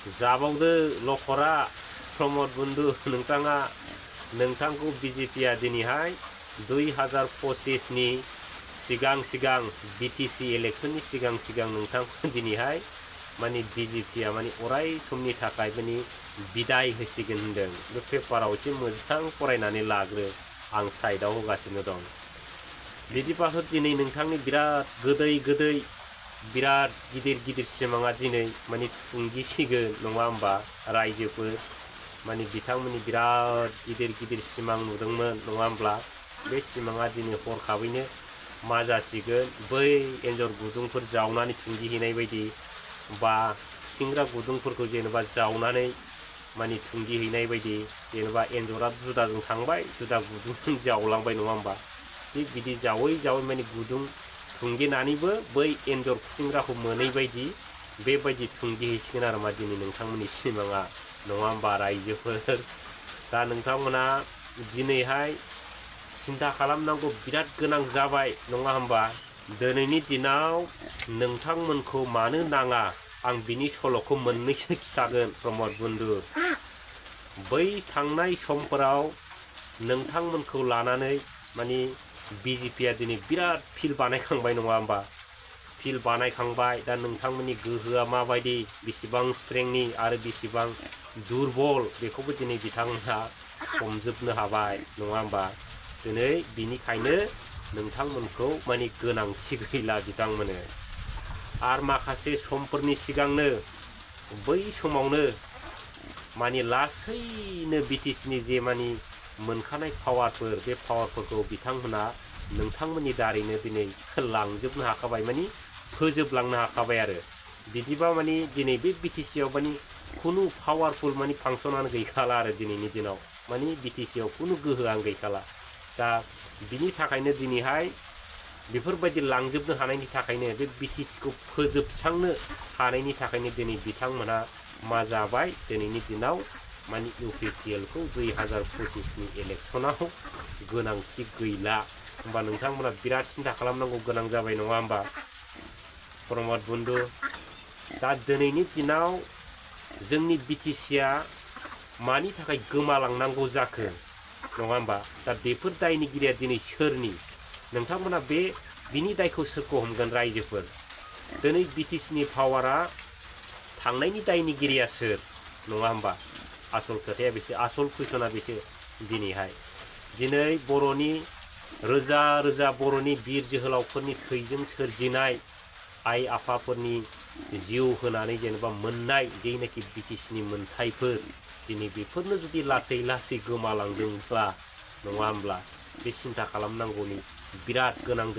जाबावदो लखरा प्रमद बन्धु नोंथांखौ बिजेपिया दिनैहाय 2025 नि सिगां बिटिसि इलेक्शननि सिगां नोंथांखौ दिनैहाय माने बिजेपिया माने अराय समनि थाखाय माने बिदाय होसिगोन होनदों। बे पेपाराव एसे मोजां फरायनानै लाग्रो, आं साइडआव होगासिनो दं। बिदिबाथ' दिनै नोंथांनि बिराद गोदै बिराद गिदिर सिमाङा दिनै माने थुंगिसिगोन नङा होमबा रायजोफोर। माने बिथांमोननि बिराद गिदिर सिमां नुदोंमोन नङा होमब्ला, बे सिमाङा दिनै हरखाबैनो मा जासिगोन, बै एन्जर गुदुंफोर जावनानै थुंगिहैनाय बायदि बा खुसिंग्रा गुदुंफोरखौ जेनेबा जावनानै माने थुंगिहैनाय बायदि, जेनेबा एन्जरा जुदाजों थांबाय जुदा गुदुंजों जावलांबाय नङा होमबा, थिग बिदि जावै माने गुदुं थुंगिनानैबो बै एन्जर खुसिंग्राखौ मोनै बायदि बेबायदि थुंगिहैसिगोन आरो मा दिनै नोंथांमोननि सिमाङा नङा होमबा रायजोफोर। दा नोंथांमोना दिनैहाय सिन्था खालामनांगौ बिराद गोनां जाबाय नङा होमबा। दिनैनि दिनाव नोंथांमोनखौ मानो नाङा, आं बिनि सल'खौ मोननैसो खिथागोन प्रमद बन्धु। बै थांनाय समफोराव नोंथांमोनखौ लानानै माने बिजेपिया दिनै बिराद फिल्ड बानायखांबाय नङा होमबा, फिल्ड बानायखांबाय। दा नोंथांमोननि गोहोआ माबायदि, बेसेबां स्ट्रेंनि आरो बेसेबां दुरबल, बेखौबो दिनै बिथांमोनहा हमजोबनो हाबाय नङा होमबा। दिनै बिनिखायनो नोंथांमोनखौ माने गोनांथि गैला बिथांमोननो। आरो माखासे समफोरनि सिगांनो बै समावनो माने लासैनो बिटिसिनि जे माने मोनखानाय पावारफोर, बे पावारफोरखौ बिथांमोना नोंथांमोननि दारैनो दिनै लांजोबनो हाखाबाय, माने फोजोबलांनो हाखाबाय आरो। बिदिबा माने दिनै बे बिटिसियाव माने खुनु पावारफुल माने फांसनानो गैखाला आरो दिनैनि दिनाव, माने बिटिसियाव खुनु गोहोआनो गैखाला। दा बिनि थाखायनो दिनैहाय बेफोरबायदि लांजोबनो हानायनि थाखायनो, बे बिटिसिखौ फोजोबस्रांनो हानायनि थाखायनो दिनै बिथांमोना मा जाबाय, दिनैनि दिनाव माने UPPL खौ 2025 नि इलेक्शनाव गोनांथि गैला। होमबा नोंथांमोना बिराद सिन्था खालामनांगौ गोनां जाबाय नङा होमबा प्रमद बन्धु। दा दिनैनि दिनाव जोंनि बिटिसिया मानि थाखाय गोमालांनांगौ जाखो नङा होमबा। दा बेफोर दायनिगिरिया दिनै सोरनि, नोंथांमोना बिनि दायखौ सोरखौ हमगोन रायजोफोर। दिनै बिटिसिनि पावारा थांनायनि दायनिगिरिया सोर नङा होमबा। आसल खोथाया बेसो, आसल कुइसना बेसो। दिनै बर'नि रोजा बर'नि बिर जोहोलावफोरनि थैजों सोरजिनाय आइ आफाफोरनि जिउ होनानै जेनेबा मोननाय जेनाखि बिटिसिनि मोन्थाइफोर, दिनै बेफोरनो जुदि लासै गोमालांदोंब्ला नङा होमब्ला, बे सिन्था खालामनांगौनि बिराद गोनां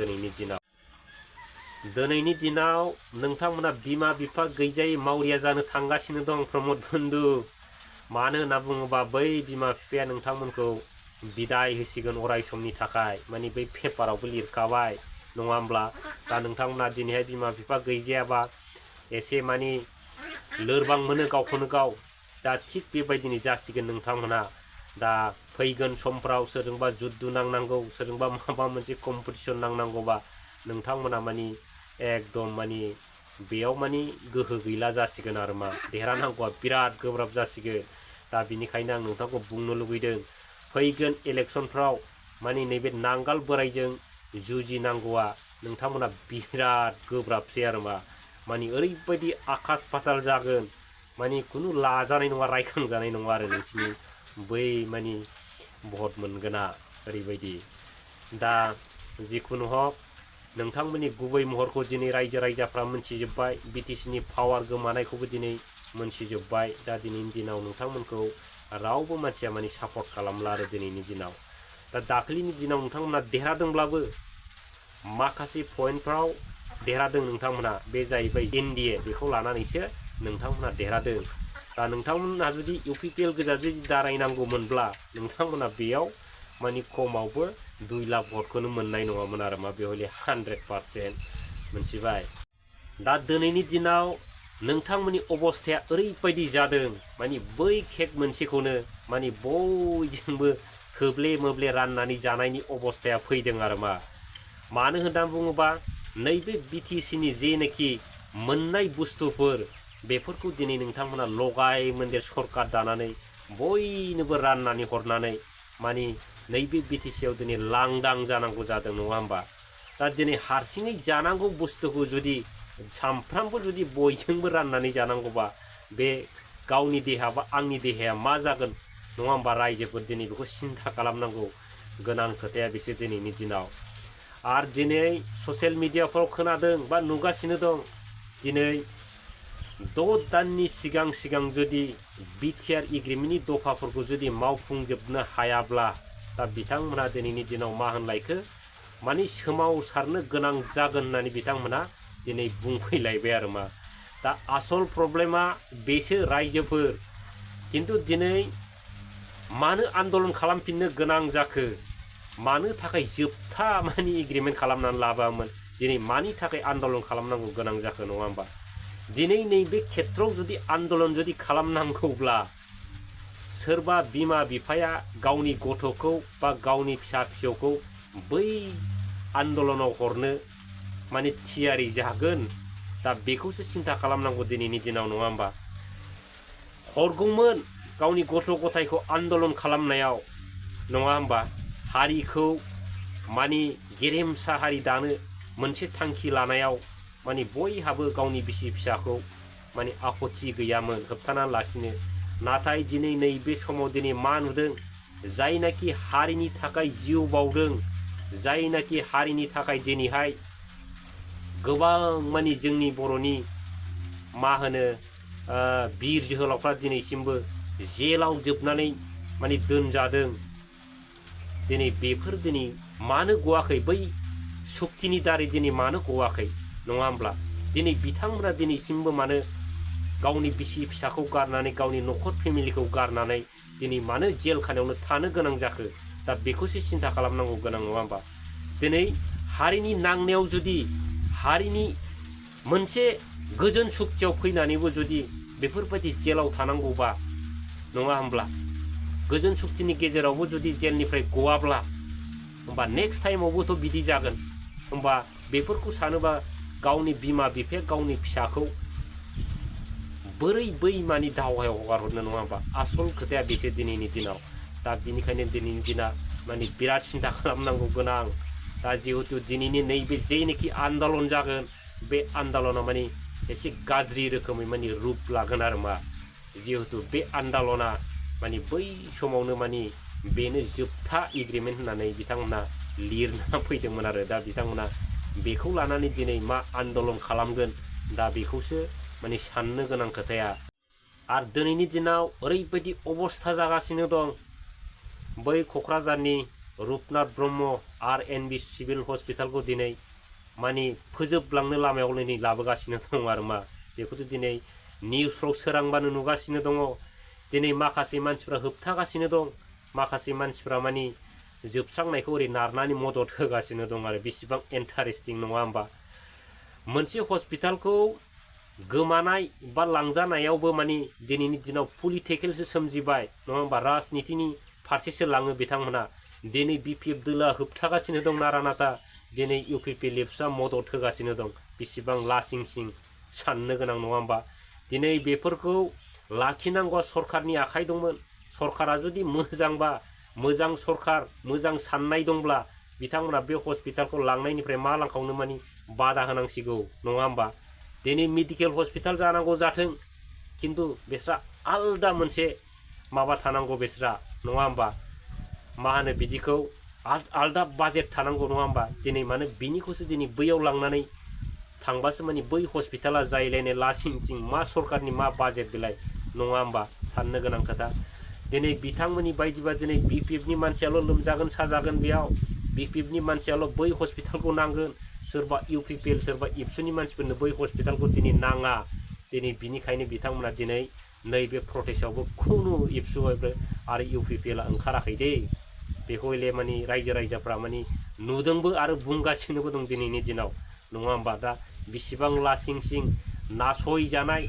दिनैनि दिनाव नोंथांमोना बिमा बिफा गैजायै मावरिया जानो थांगासिनो दं प्रमद बन्धु। मानो होनना बुङोबा बै बिमा बिफाया नोंथांमोनखौ बिदाय होसिगोन अराय समनि थाखाय, माने बै पेपारावबो लिरखाबाय नङा होमब्ला। दा नोंथांमोना दिनैहाय बिमा बिफा गैजायाबा एसे माने लोरबां मोनो गावखौनो गाव। दा थिग बेबायदिनो जासिगोन नोंथांमोना। दा फैगोन समफ्राव सोरजोंबा जुद्ध नांनांगौ, सोरजोंबा माबा मोनसे कम्पिटिसन नांनांगौबा नोंथांमोना माने एकदम माने बेयाव माने गोहो गैला जासिगोन आरो मा, देरहानांगौआ बिराद गोब्राब जासिगोन। दा बिनिखायनो आं नोंथांखौ बुंनो लुगैदों, फैगोन इलेक्शनफ्राव माने नैबे नांगाल बोराइजों जुजिनांगौआ नोंथांमोना बिराद गोब्राबसै आरो मा, माने ओरैबायदि आकाश पाताल जागोन, माने खुनु लाजानाय नङा, रायखांजानाय नङा आरो नोंसिनि बै माने भट मोनगोना ओरैबायदि। दा जिखुनु हक नोंथांमोननि गुबै महरखौ दिनै रायजो राजाफ्रा मोनथिजोब्बाय, बिटिसिनि पावार गोमानायखौबो दिनै मोनथिजोब्बाय। दा दिनैनि दिनाव नोंथांमोनखौ रावबो मानसिया माने सापर्ट खालामला आरो दिनैनि दिनाव। दा दाख्लैनि दिनाव नोंथांमोना देरहादोंब्लाबो माखासे पइन्टफ्राव देरहादों नोंथांमोना, बे जाहैबाय NDA, बेखौ लानानैसो नोंथांमोना देरहादों। दा नोंथांमोनहा जुदि UPPL गोजा जुदि दारायनांगौमोनब्ला नोंथांमोना बेयाव माने खमावबो 2 लाख भटखौनो मोननाय नङामोन आरो मा, बेवहाय 100% मोनथिबाय। दा दिनैनि दिनाव नोंथांमोननि अबस्थाया ओरैबायदि जादों, माने बै केक मोनसेखौनो माने बयजोंबो थोब्ले मोब्ले राननानै जानायनि अबस्थाया फैदों आरो मा। मानो होनना बुङोबा नैबे बिटिसिनि जेनाखि मोननाय बुस्थुफोर, बेफोरखौ दिनै नोंथांमोना लगाय मोनदेर सरकार दानानै बयनोबो राननानै हरनानै माने नैबे बिटिसिआव दिनै लांदां जानांगौ जादों नङा होमबा। दा दिनै हारसिङै जानांगौ बुस्थुखौ जुदि सामफ्रामबो जुदि बयजोंबो राननानै जानांगौबा बे गावनि देहा बा आंनि देहाया मा जागोन नङा होमबा। रायजोफोर दिनै बेखौ सिन्था खालामनांगौ गोनां खोथाया बिसोर दिनैनि दिनाव। आरो दिनै ससियेल मिडियाफ्राव खोनादों बा नुगासिनो दं दिनै 6 दाननि सिगां जुदि बिटिआर एग्रिमेन्टनि दफाफोरखौ जुदि मावफुंजोबनो हायाब्ला दा बिथांमोना दिनैनि दिनाव मा होनलायखो माने सोमावसारनो गोनां जागोन होननानै बिथांमोना दिनै बुंफैलायबाय आरो मा। दा आसल प्रब्लेमा बेसो रायजोफोर। खिन्थु दिनै मानो आन्दलन खालामफिननो गोनां जाखो, मानो थाखाय जोबथा माने एग्रिमेन्ट खालामनानै लाबोआमोन, दिनै मानि थाखाय आन्दलन खालामनांगौ गोनां जाखो नङा होमबा। दिनै नैबे खेत्रआव जुदि आन्दलन जुदि खालामनांगौब्ला सोरबा बिमा बिफाया गावनि गथ'खौ बा गावनि फिसा फिसौखौ बै आन्दलनाव हरनो माने थियारि जागोन, दा बेखौसो सिन्था खालामनांगौ दिनैनि दिनाव नङा होमबा। हरगौमोन गावनि गथ' गथायखौ आन्दलन खालामनायाव नङा होमबा। हारिखौ माने गेरेमसा हारि दानो मोनसे थांखि लानायाव माने बयहाबो गावनि बिसि फिसाखौ माने आपत्ति गैयामोन होबथानानै लाखिनो। नाथाय दिनै नैबे समाव दिनै मा नुदों, जायनाखि हारिनि थाखाय जिउ बावदों, जायनाखि हारिनि थाखाय दिनैहाय गोबां माने जोंनि बर'नि मा होनो बिर जोहोलावफ्रा दिनैसिमबो जेलाव जोबनानै माने दोनजादों। दिनै बेफोर दिनै मानो गवाखै, बै सुक्तिनि दारै दिनै मानो गवाखै नङा होमब्ला। दिनै बिथांमोना दिनैसिमबो मानो गावनि बिसि फिसाखौ गारनानै गावनि न'खर फेमिलिखौ गारनानै दिनै मानो जेल खानायावनो थानो गोनां जाखो, दा बेखौसो सिन्था खालामनांगौ गोनां नङा होमबा। दिनै हारिनि नांनायाव जुदि हारिनि मोनसे गोजोन सुक्तियाव फैनानैबो जुदि बेफोरबायदि जेलाव थानांगौबा नङा होमब्ला, गोजोन सुक्तिनि गेजेरावबो जुदि जेलनिफ्राय गवाब्ला होमबा नेक्स्ट टाइमावबोथ' बिदि जागोन। होमबा बेफोरखौ सानोबा गावनि बिमा बिफाया गावनि फिसाखौ बोरै बै माने दावहायाव हगार हरनो नङा होमबा। आसल खोथाया बेसो दिनैनि दिनाव। दा बिनिखायनो दिनैनि दिना माने बिराद सिन्था खालामनांगौ गोनां। दा जिहेतु दिनैनि नैबे जेनोखि आन्दलन जागोन, बे आन्दलना माने एसे गाज्रि रोखोमै माने रुप लागोन आरो मा। जिहेतु बे आन्दलना माने बै समावनो माने बेनो जोबथा एग्रिमेन्ट होननानै बिथांमोना लिरना फैदोंमोन आरो। दा बिथांमोना बेखौ लानानै दिनै मा आन्दलन खालामगोन, दा बेखौसो माने साननो गोनां खोथाया। आरो दिनैनि दिनाव ओरैबायदि अबस्था जागासिनो दं, बै क'क्राझारनि रुपनाथ ब्रह्म RNB सिभिल हस्पिटालखौ दिनै माने फोजोबलांनो लामायाव नै लाबोगासिनो दं आरो मा। बेखौथ' दिनै निउसफ्राव सोरांबानो नुगासिनो दङ। दिनै माखासे मानसिफ्रा होबथागासिनो दं, माखासे मानसिफ्रा माने जोबस्रांनायखौ ओरै नारनानै मदद होगासिनो दं आरो। बेसेबां इन्टारेस्टिं नङा होमबा। मोनसे हस्पिटालखौ गोमानाय बा लांजानायावबो माने दिनैनि दिनाव पलिटिकेलसो सोमजिबाय नङा होमबा। राजनितिनि फारसेसो लाङो बिथांमोना। दिनै BPF दोला होबथागासिनो दं नारा नाथा, दिनै UPPL एबसुआ मदद होगासिनो दं। बेसेबां लासिं सिं साननो गोनां नङा होमबा। दिनै बेफोरखौ लाखिनांगौआ सरकारनि आखाइ दंमोन। सरकारा जुदि मोजांबा, मोजां सरकार, मोजां साननाय दंब्ला बिथांमोना बे हस्पिटालखौ लांनायनिफ्राय मा लांखावनो माने बादा होनांसिगौ नङा होमबा। दिनै मेडिकेल हस्पिटाल जानांगौ जाथों, खिन्थु बिस्रा आलदा मोनसे माबा थानांगौ बिस्रा नङा होमबा। मा होनो बिदिखौ आलदा बाजेट थानांगौ नङा होमबा। दिनै मानो बिनिखौसो दिनै बैयाव लांनानै थांबासो माने बै हस्पिटाला जायलायनाय लासिं सिं मा सरकारनि मा बाजेट बेलाय नङा होमबा। साननो गोनां खोथा। दिनै बिथांमोननि बायदिबा दिनै BPFनि मानसियाल' लोमजागोन साजागोन, बेयाव BPFनि मानसियाल' बै हस्पिटालखौ नांगोन, सोरबा UPPL सोरबा एबसुनि मानसिफोरनो बै हस्पिटालखौ दिनै नाङा। दिनै बिनिखायनो बिथांमोना दिनै नैबे प्रटेस्टआवबो खुनु एबसु आरो UPPLआ ओंखाराखै दे। बेखौ हले माने रायजो राजाफ्रा माने नुदोंबो आरो बुंगासिनोबो दं दिनैनि दिनाव नङा होमबा। दा बेसेबां लासिं सिं नासयजानाय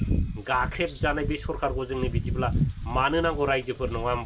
गाख्रेबजानाय बे सरकारखौ जोंनो बिदिब्ला मानो नांगौ रायजोफोर नङा होमबा।